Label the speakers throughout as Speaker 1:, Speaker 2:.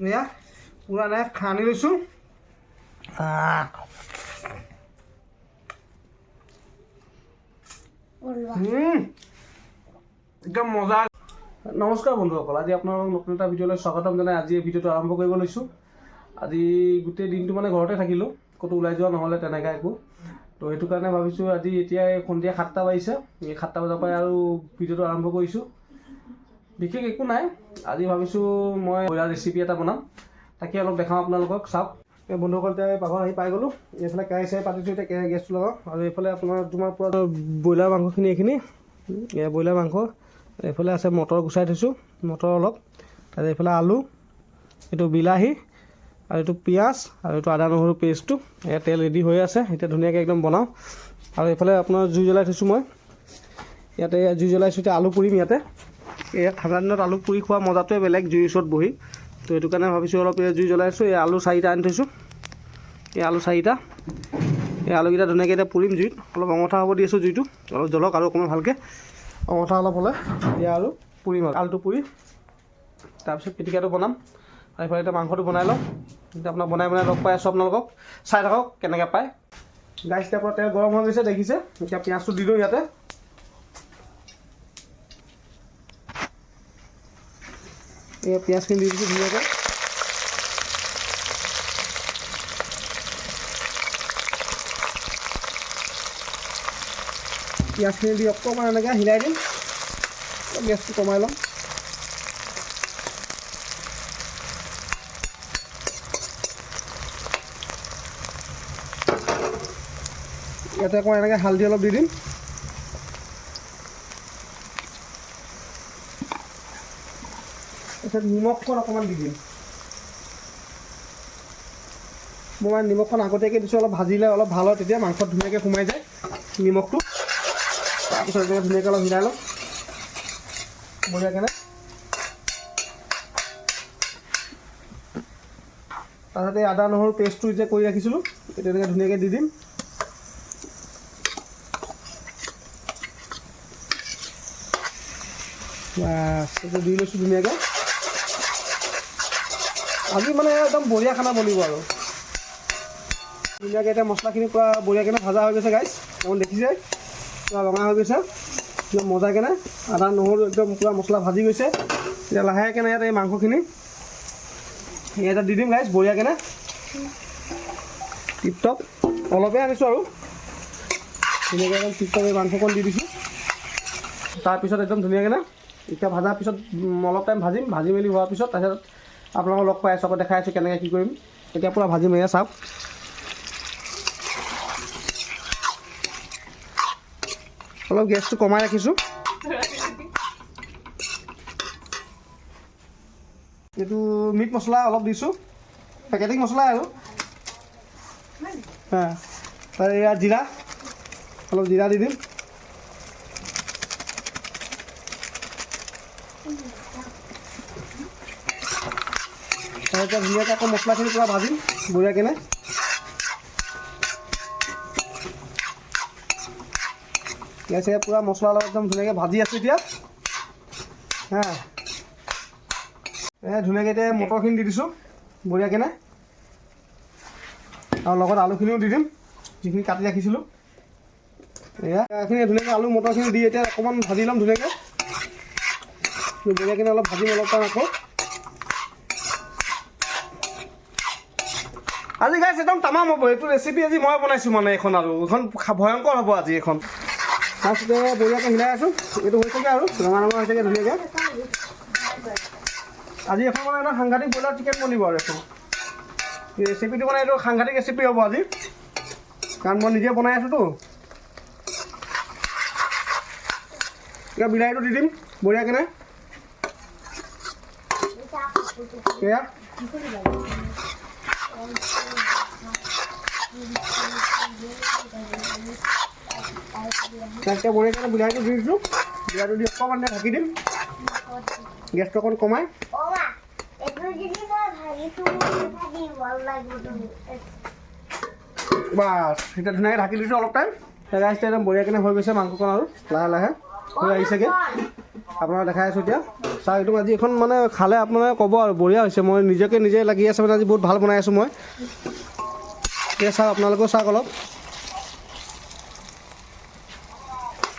Speaker 1: এয়া পূৰা নাই সানি লৈছোঁ। একদম মজা। নমস্কাৰ বন্ধুসকল, আজি আপোনালোকক নতুন এটা ভিডিঅ'লৈ স্বাগতম জনাই আজি এই ভিডিঅ'টো আৰম্ভ কৰিব লৈছোঁ। আজি গোটেই দিনটো মানে ঘৰতে থাকিলোঁ, ক'তো ওলাই যোৱা নহ'লে তেনেকৈ একো। তো সেইটো কাৰণে ভাবিছোঁ আজি এতিয়া এই সন্ধিয়া 7টা বাজিছে, এই 7টা বজাৰ পৰাই আৰু ভিডিঅ'টো আৰম্ভ কৰিছোঁ। বিশেষ একো নাই, আজি ভাবিছোঁ মই ব্ৰইলাৰ ৰেচিপি এটা বনাম, তাকে অলপ দেখাওঁ আপোনালোকক, চাওক। এই বন্ধুসকল, এতিয়া এই পাকঘৰত আহি পাই গ'লোঁ। এইফালে কেৰাহী চাৰাহী পাতিছোঁ, এতিয়া কেৰাহী গেছটো লগাওঁ। আৰু এইফালে আপোনাৰ তোমাৰ পূৰা ব্ৰইলাৰ মাংসখিনি, এইখিনি এয়া ব্ৰইলাৰ মাংস। এইফালে আছে মটৰ গুচাই থৈছোঁ, মটৰ অলপ। তাৰপিছত এইফালে আলু, এইটো বিলাহী আৰু এইটো পিঁয়াজ আৰু এইটো আদা নহৰু পেষ্টটো। এয়া তেল ৰেডি হৈ আছে, এতিয়া ধুনীয়াকৈ একদম বনাওঁ। আৰু এইফালে আপোনাৰ জুই জ্বলাই থৈছোঁ মই ইয়াতে, জুই জ্বলাইছোঁ। এতিয়া আলু পুৰিম ইয়াতে। এয়া ঠাণ্ডা দিনত আলু পুৰি খোৱা মজাটোৱে বেলেগ জুইৰ ওচৰত বহি। তো সেইটো কাৰণে ভাবিছোঁ অলপ এই জুই জ্বলাই আছোঁ। এই আলু 4টা আনি থৈছোঁ, এই আলু 4টা। এই আলুকেইটা ধুনীয়াকৈ এতিয়া পুৰিম জুইত। অলপ অঙঠা হ'ব দি আছোঁ জুইটো, অলপ জ্বলক আৰু অকণমান ভালকৈ অঙঠা অলপ হ'লে এতিয়া আৰু পুৰিম। আৰু আলুটো পুৰি তাৰপিছত পিটিকাটো বনাম। আৰু এইফালে এতিয়া মাংসটো বনাই লওঁ। এতিয়া আপোনাক বনাই বনাই লগ পাই আছোঁ, আপোনালোকক চাই থাকক কেনেকৈ পায়। গাইছ, এতিয়া পৰা তেল গৰম হৈ গৈছে দেখিছে। এতিয়া পিঁয়াজটো দি দিওঁ ইয়াতে। এই পিঁয়াজখিনি দি দিছোঁ ধুনীয়াকৈ। পিঁয়াজখিনি দি অকণমান এনেকৈ হিলাই দিম, গেছটো কমাই ল'ম। ইয়াতে অকণমান এনেকৈ হালধি অলপ দি দিম। তাৰপিছত নিমখখন অকণমান দি দিম। মই মানে নিমখখন আগতীয়াকৈ দিছোঁ, অলপ ভাজিলে অলপ ভাল হয়, তেতিয়া মাংসত ধুনীয়াকৈ সোমাই যায় নিমখটো। তাৰপিছত এনেকৈ ধুনীয়াকৈ অলপ হিলাই ল'ম বঢ়িয়াকৈ। তাৰপিছত এই আদা নহৰু পেষ্টটো যে কৰি ৰাখিছিলোঁ, এইটো এনেকৈ ধুনীয়াকৈ দি দিম। বাছ, এইটো দি লৈছোঁ ধুনীয়াকৈ। আজি মানে একদম বঢ়িয়া খানা বনিব আৰু ধুনীয়াকৈ। এতিয়া মছলাখিনি পূৰা বঢ়িয়াকৈ ভাজা হৈ গৈছে গাইছ, আপুনি দেখিছে পূৰা ৰঙা হৈ গৈছে একদম মজাকেনে। আদা নহৰু একদম পূৰা মছলা ভাজি গৈছে। এতিয়া লাহেকৈ ইয়াত এই মাংসখিনি ইয়াতে দি দিম গাইছ বঢ়িয়াকেনে টিপ টপ। অলপে আনিছোঁ আৰু ধুনীয়াকৈ একদম টিপ টপ এই মাংসকণ দি দিছোঁ। তাৰপিছত একদম ধুনীয়াকৈ এতিয়া ভজাৰ পিছত অলপ টাইম ভাজিম। ভাজি মেলি হোৱাৰ পিছত তাৰপিছত আপোনালোকক লগ পাই আছোঁ, আকৌ দেখাই আছোঁ কেনেকৈ কি কৰিম। এতিয়া পূৰা ভাজিম, এয়া চাওক। অলপ গেছটো কমাই ৰাখিছোঁ। এইটো মিট মছলা অলপ দিছোঁ, পেকেটিং মছলা আৰু হা। তাৰ এয়া জিৰা, অলপ জিৰা দি দিম। এতিয়া ধুনীয়াকৈ আকৌ মছলাখিনি পূৰা ভাজিম বঢ়িয়াকেনে। ইয়াত পূৰা মছলা অলপ একদম ধুনীয়াকৈ ভাজি আছোঁ এতিয়া। হা, এই ধুনীয়াকৈ এতিয়া মটৰখিনি দি দিছোঁ বঢ়িয়াকেনে। আৰু লগত আলুখিনিও দি দিম যিখিনি কাটি ৰাখিছিলোঁ। এয়া এইখিনি ধুনীয়াকৈ আলু মটৰখিনি দি এতিয়া অকণমান ভাজি ল'ম ধুনীয়াকৈ বঢ়িয়াকেনে। অলপ ভাজিম অলপ টাইম আকৌ। আজি গাইছ একদম তামাম হ'ব এইটো ৰেচিপি। আজি মই বনাইছোঁ মানে এইখন, আৰু এইখন ভয়ংকৰ হ'ব আজি এইখন। তাৰপিছতে বঢ়িয়াকৈ হিলাই আছোঁ, এইটো হৈছেগৈ আৰু ৰঙা ৰঙা হৈছেগৈ ধুনীয়াকৈ। আজি এখন মানে একদম সাংঘাতিক ব্ৰইলাৰ চিকেন বনিব। আৰু এখন এই ৰেচিপিটো মানে এইটো সাংঘাতিক ৰেচিপি হ'ব আজি, কাৰণ মই নিজে বনাই আছোঁতো। এতিয়া বিলাহীটো দি দিম বঢ়িয়াকেনে। এয়া তাতে বঢ়িয়াকৈ বিলাহীটো দি দিছোঁ। বিলাহীটো দি অকণমান দেৰি ঢাকি দিম, গেছটো অকণ কমাই। বাছ, এতিয়া ধুনীয়াকৈ ঢাকি দিছোঁ অলপ টাইম। গাইছ, একদম বঢ়িয়াকৈ হৈ গৈছে মাংসকণ আৰু লাহে লাহে হৈ আহিছেগৈ। আপোনাক দেখাই আছোঁ এতিয়া। চাওক, একদম আজি এখন মানে খালে আপোনালোকে ক'ব আৰু বঢ়িয়া হৈছে। মই নিজকে নিজে লাগি আছে, মানে আজি বহুত ভাল বনাই আছোঁ মই। এতিয়া চাওক, আপোনালোকেও চাওক অলপ।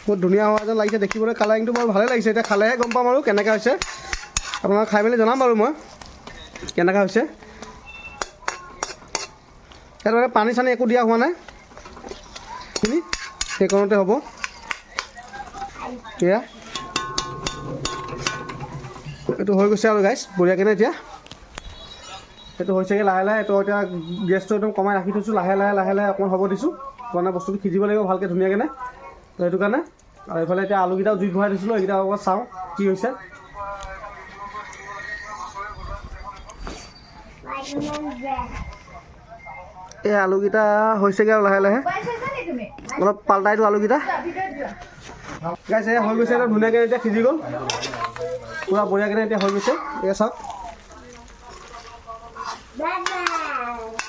Speaker 1: বহুত ধুনীয়া হোৱা যেন লাগিছে দেখিবলৈ। কালাৰিংটো বৰ ভালেই লাগিছে। এতিয়া খালেহে গম পাম আৰু কেনেকুৱা হৈছে। আপোনালোক খাই মেলি জনাম বাৰু মই কেনেকুৱা হৈছে। ইয়াত মানে পানী চানী একো দিয়া হোৱা নাই, সেইখিনি সেইকণতে হ'ব। এয়া এইটো হৈ গৈছে আৰু গাইছ, বঢ়িয়াকৈ। এতিয়া সেইটো হৈছেগৈ লাহে লাহে। এইটো এতিয়া গেছটো একদম কমাই ৰাখি থৈছোঁ। লাহে লাহে লাহে লাহে অকণমান হ'ব দিছোঁ, মানে বস্তুটো সিজিব লাগিব ভালকৈ ধুনীয়াকৈ। তো সেইটো কাৰণে। আৰু এইফালে এতিয়া আলুকেইটাও জুইত ভৰাই দিছিলোঁ, এইকেইটা অকণমান চাওঁ কি হৈছে। এই আলুকেইটা হৈছেগৈ আৰু লাহে লাহে। অলপ পাল্টাই দিওঁ আলুকেইটা। গাইছ, এয়া হৈ গৈছে একদম ধুনীয়াকৈ। এতিয়া সিজি গ'ল পূৰা বঢ়িয়াকৈ। এতিয়া হৈ গৈছে, এয়া চাওক,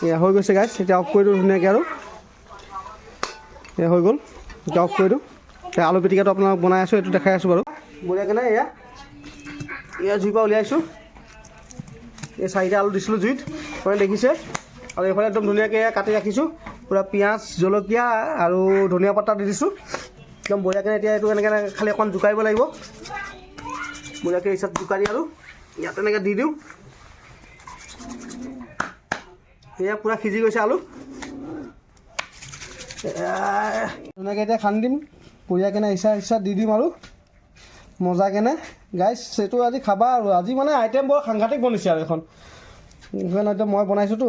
Speaker 1: এয়া হৈ গৈছে গাইছ। এতিয়া অফ কৰি দিওঁ ধুনীয়াকৈ আৰু। এয়া হৈ গ'ল, এতিয়া অফ কৰি দিওঁ। এতিয়া আলু পিটিকাটো আপোনাক বনাই আছোঁ, এইটো দেখাই আছোঁ বাৰু বঢ়িয়াকৈ। এয়া এয়া জুইৰ পৰা উলিয়াইছোঁ। এই চাৰিটা আলু দিছিলোঁ জুইত, আপুনি দেখিছে। আৰু এইফালে একদম ধুনীয়াকৈ এয়া কাটি ৰাখিছোঁ পূৰা পিঁয়াজ, জলকীয়া আৰু ধনিয়া পাতা দি দিছোঁ একদম বঢ়িয়াকৈ। এতিয়া এইটো এনেকৈ খালি অকণ জোকাৰিব লাগিব বঢ়িয়াকৈ। হিচাপ জোকাৰি আৰু ইয়াত এনেকৈ দি দিওঁ। এয়া পূৰা সিজি গৈছে আলু। ধুনীয়াকৈ এতিয়া খান্দি দিম বঢ়িয়াকৈ, ইচ্ছা ইচ্ছা দি দিম আৰু মজাকেনে। গাইছ, সেইটো আজি খাবা আৰু। আজি মানে আইটেম বৰ সাংঘাতিক বনিছে আৰু এইখন এইখন একদম মই বনাইছোঁতো।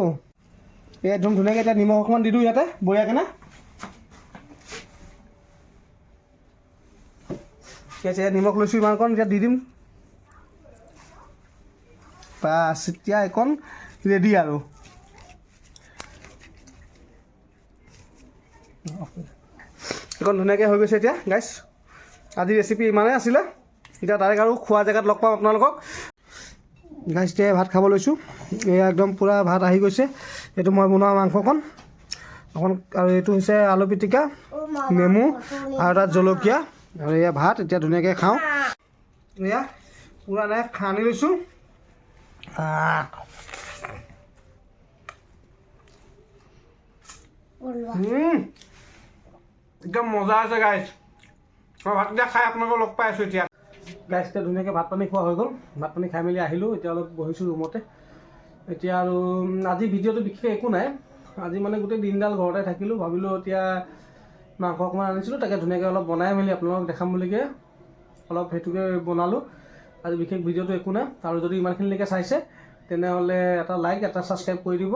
Speaker 1: এই একদম ধুনীয়াকৈ এতিয়া নিমখ অকণমান দি দিওঁ ইয়াতে বঢ়িয়াকেনে। ঠিক আছে, ইয়াত নিমখ লৈছোঁ ইমানকণ, এতিয়া দি দিম। বাছ, এতিয়া এইকণ ৰেডি আৰু। এইকণ ধুনীয়াকৈ হৈ গৈছে এতিয়া গাইছ। আজি ৰেচিপি ইমানেই আছিলে। এতিয়া ডাইৰেক্ট আৰু খোৱা জেগাত লগ পাম আপোনালোকক গাইছ। এতিয়া ভাত খাব লৈছোঁ। এয়া একদম পূৰা ভাত আহি গৈছে। এইটো মই বনোৱা মাংসকণ অকণ, আৰু এইটো হৈছে আলু পিটিকা, নেমু আৰু তাত জলকীয়া আৰু এয়া ভাত। এতিয়া ধুনীয়াকৈ খাওঁ। এয়া পূৰা নাই সানি লৈছোঁ। একদম মজা আছে গাইছ। মই ভাতকেইটা খাই আপোনালোকক লগ পাই আছোঁ এতিয়া গাইছ। এতিয়া ধুনীয়াকৈ ভাত পানী খোৱা হৈ গ'ল। ভাত পানী খাই মেলি আহিলোঁ, এতিয়া অলপ বহিছোঁ ৰুমতে এতিয়া। আৰু আজি ভিডিঅ'টো বিশেষ একো নাই। আজি মানে গোটেই দিনডাল ঘৰতে থাকিলোঁ। ভাবিলোঁ এতিয়া মাংস অকণমান আনিছিলোঁ, তাকে ধুনীয়াকৈ অলপ বনাই মেলি আপোনালোকক দেখাম বুলিকে অলপ সেইটোকে বনালোঁ। আজি বিশেষ ভিডিঅ'টো একো নাই। আৰু যদি ইমানখিনিলৈকে চাইছে, তেনেহ'লে এটা লাইক, এটা ছাবস্ক্ৰাইব কৰি দিব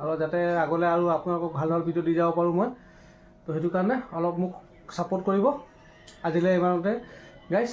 Speaker 1: আৰু যাতে আগলৈ আৰু আপোনালোকক ভাল ভাল ভিডিঅ' দি যাব পাৰোঁ মই। তো সেইটো কাৰণে অলপ মোক ছাপোৰ্ট কৰিব। আজিলৈ ইমানতে গাইছ।